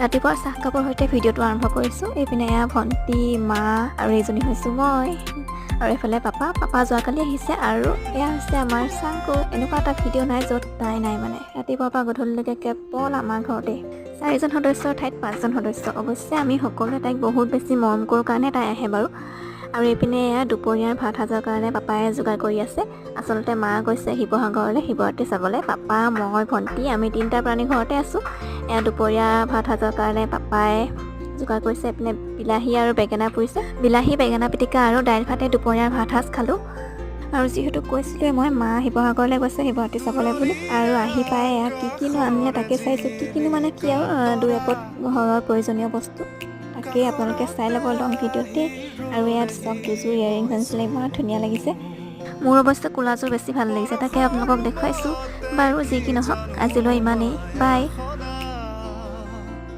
ৰাতিপুৱা চাহকাপৰ সৈতে ভিডিঅ'টো আৰম্ভ কৰিছোঁ। এইপিনে এয়া ভণ্টি, মা আৰু এইজনী হৈছোঁ মই আৰু এইফালে পাপা। পাপা যোৱাকালি আহিছে আৰু এয়া হৈছে আমাৰ চাংকু। এনেকুৱা এটা ভিডিঅ' নাই য'ত তাই নাই। মানে ৰাতিপুৱাৰ পৰা গধূলিলৈকে কেৱল আমাৰ ঘৰতে। চাৰিজন সদস্যৰ ঠাইত পাঁচজন সদস্য। অৱশ্যে আমি সকলোৱে তাইক বহুত বেছি মৰম কৰোঁ কাৰণে তাই আহে বাৰু। আৰু এইপিনে এয়া দুপৰীয়াৰ ভাত সাজৰ কাৰণে পাপাই যোগাৰ কৰি আছে। আচলতে মা গৈছে শিৱসাগৰলৈ শিৱৰাত্ৰি চাবলৈ। পাপা, মই, ভণ্টি, আমি তিনিটা প্ৰাণী ঘৰতে আছোঁ। এয়া দুপৰীয়া ভাত সাজৰ কাৰণে পাপাই যোগাৰ কৰিছে। এইপিনে বিলাহী আৰু বেঙেনা পুৰিছে। বিলাহী বেঙেনা পিটিকা আৰু দাইল ভাতে দুপৰীয়াৰ ভাত সাজ খালোঁ। আৰু যিহেতু কৈছিলোঁৱে মই, মা শিৱসাগৰলৈ গৈছে শিৱৰাত্ৰি চাবলৈ বুলি। আৰু আহি পাই এয়া কি কিনো আনিলে তাকে চাইছোঁ। কি কিনো মানে কি আৰু, দুই এপদ ঘৰৰ প্ৰয়োজনীয় বস্তু, তাকেই আপোনালোকে চাই ল'ব লং ভিডিঅ'তে। আৰু ইয়াত চাওক, দুযোৰ ইয়েৰিংছ আনিছিলে, ইমান ধুনীয়া লাগিছে। মোৰ অৱশ্যে ক'লাযোৰ বেছি ভাল লাগিছে, তাকে আপোনালোকক দেখুৱাইছোঁ। বাৰু যি কি নহওক, আজিলৈ ইমানেই। বাই।